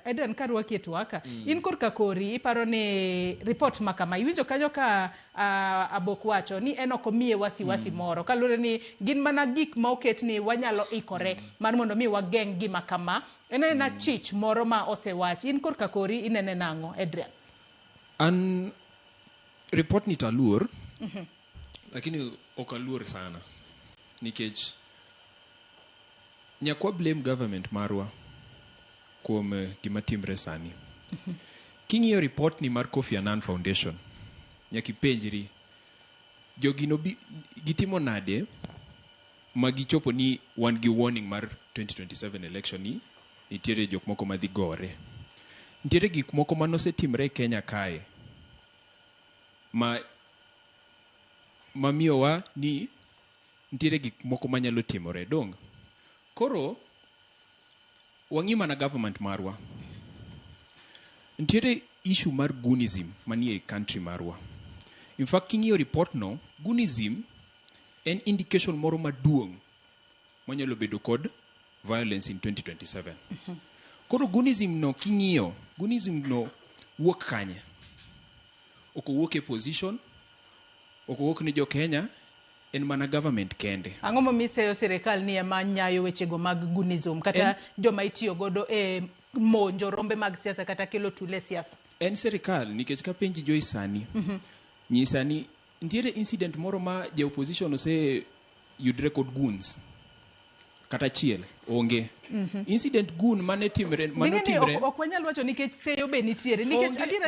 Eden, karwaki e twak, in korka kori iparo ni report ma kama iwinjo kanyo ka Abok wacho ni en ok omiye wasiwasi moro kaluwore ni gin mana gik ma oket ni wanyalo ikore mar mondo mi wageng' gima kama. En anena chich moro ma osewach. In korka kori inene nang'o, Adrian? An report ni to aluor, lakini ok aluor sana nikech nyaka wa blame government marwa kuom gima timre sani. King'iyo report ni mar Kofi Annan Foundation, nyaka ipenjri jogi nobi gitimo nade ma gichopo ni wan gi warning mar 2027 election ni nitiere jok moko madhi gore. Nitiere gik moko manosetimre e Kenya kae ma mamiyowa ni nitiere gik moko manyalo timore dong. Koro wang'i mana government marwa. Nitiere issue mar goonism manie country marwa. In fact, king'iyo report no, goonism en indication moro maduong' manyalo bedo kod violence in 2027. Koro goonism no king'iyo, goonism no wuok kanye? Ok owuok e position, ok owuok ni jo Kenya, en mana government kende. Ang'o momiyo iseyo sirikal ni ema nyayo wechego mag goonism kata joma itiyo godo e monjo rombe mag siasa kata kelo tule e siasa? En sirikal nikech kapenji Joyce sani, nyisa ni nitiere incident moro ma ja opposition ose yudre kod goons kata achiel onge. Incident goon mane timre Ming'e ni manotimre ok wanyal wacho nikech seyo be nitiere nikech Onge. adiera.